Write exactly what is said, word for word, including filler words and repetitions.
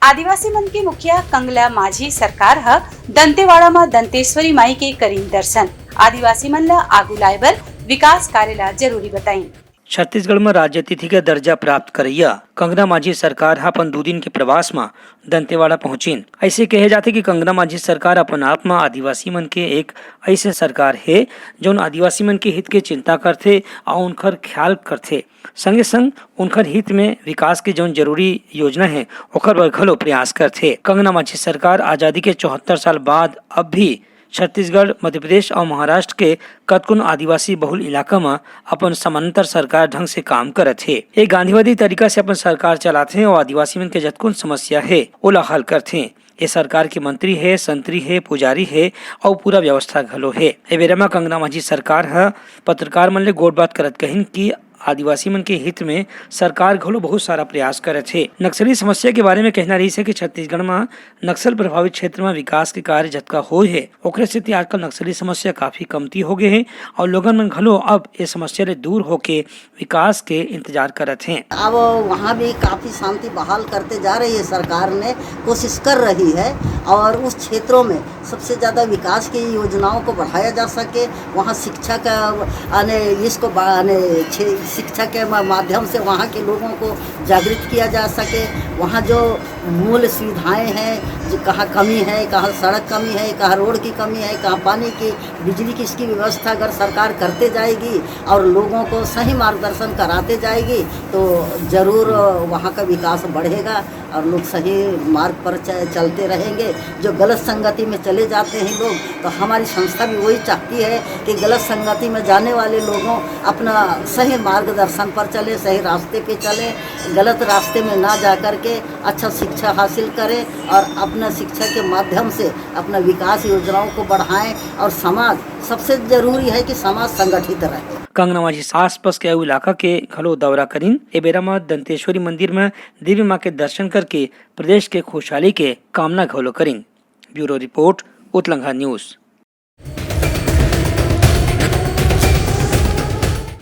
आदिवासी मन के मुखिया कंगना माझी सरकार ह दंतेवाड़ा म दंतेश्वरी माई के करीन दर्शन, आदिवासी मन ल आगू लाए बर विकास कार्य ल जरूरी बताइन। छत्तीसगढ़ म राज्य अतिथि के दर्जा प्राप्त करइया कंगना माझी सरकार ह अपन दू दिन के प्रवास म दंतेवाड़ा पहुंचिन। अइसे कहे जाथे कि कंगना माझी सरकार अपन आप म आदिवासी मन के एक अइसे सरकार हे, जौन आदिवासी मन के हित के चिंता करथे अउ उनखर ख्याल करथे। संगे संग उनखर हित में विकास के जौन जरूरी योजना हे, ओखर बर घलो प्रयास करथे। कंगना माझी सरकार आजादी के चौहत्तर साल बाद अब भी छत्तीसगढ़, मध्य प्रदेश अउ महाराष्ट्र के कतकोन आदिवासी बहुल इलाका म अपन समानांतर सरकार ढंग से काम करत हे। ये गांधीवादी तरीका से अपन सरकार चलाथे अउ आदिवासी मन के जतकोन समस्या हे, ओला हल करथे। ये सरकार के मंत्री हे, संतरी हे, पुजारी हे अउ पूरा व्यवस्था घलो हे। ए बेरा म कंगना माझी सरकार ह पत्रकार मन ले गोठ बात करत कहिन कि आदिवासी मन के हित में सरकार घलो बहुत सारा प्रयास करत हे। नक्सली समस्या के बारे में कहना रहिस हे कि छत्तीसगढ़ म नक्सल प्रभावित क्षेत्र म विकास के कार्य जतका होए हे, ओकरे सेती आजकल नक्सली समस्या काफी कमती हो गे हे अउ लोगन मन घलो अब ए समस्या ले दूर होके विकास के इंतजार करत हें। अब वहाँ भी काफी शांति बहाल करते जा रही है सरकार, ने कोशिश कर रही है और उस क्षेत्रों में सबसे ज्यादा विकास की योजनाओं को बढ़ाया जा सके, वहाँ शिक्षा का, अने इसको बा-, अने छे-, शिक्षा के मा-, माध्यम से वहाँ के लोगों को जागृत किया जा सके, वहाँ जो मूल सुविधाएं हैं, जो कहाँ कमी है, कहाँ सड़क कमी है, कहाँ रोड की कमी है, कहाँ पानी की, बिजली की, इसकी व्यवस्था अगर सरकार करते जाएगी और लोगों को सही मार्गदर्शन कराते जाएगी, तो जरूर वहाँ का विकास बढ़ेगा और लोग सही मार्ग पर च-, चलते रहेंगे। जो गलत संगति में चले जाते हैं लोग, तो हमारी संस्था भी वही चाहती है कि गलत संगति में जाने वाले लोगों अपना सही मार्गदर्शन पर चले, सही रास्ते पे चले, गलत रास्ते में ना जा करके अच्छा शिक्षा हासिल करें और अपना शिक्षा के माध्यम से अपना विकास योजनाओं को बढ़ाएं और समाज, सबसे जरूरी है कि समाज संगठित रहे। कंगना माझी आसपास के अउ इलाका के घलो दौरा करिन। ए बेरा म दंतेश्वरी मंदिर म देवी मां के दर्शन करके प्रदेश के खुशहाली के कामना घलो करिन। Bureau report, Utlangha news.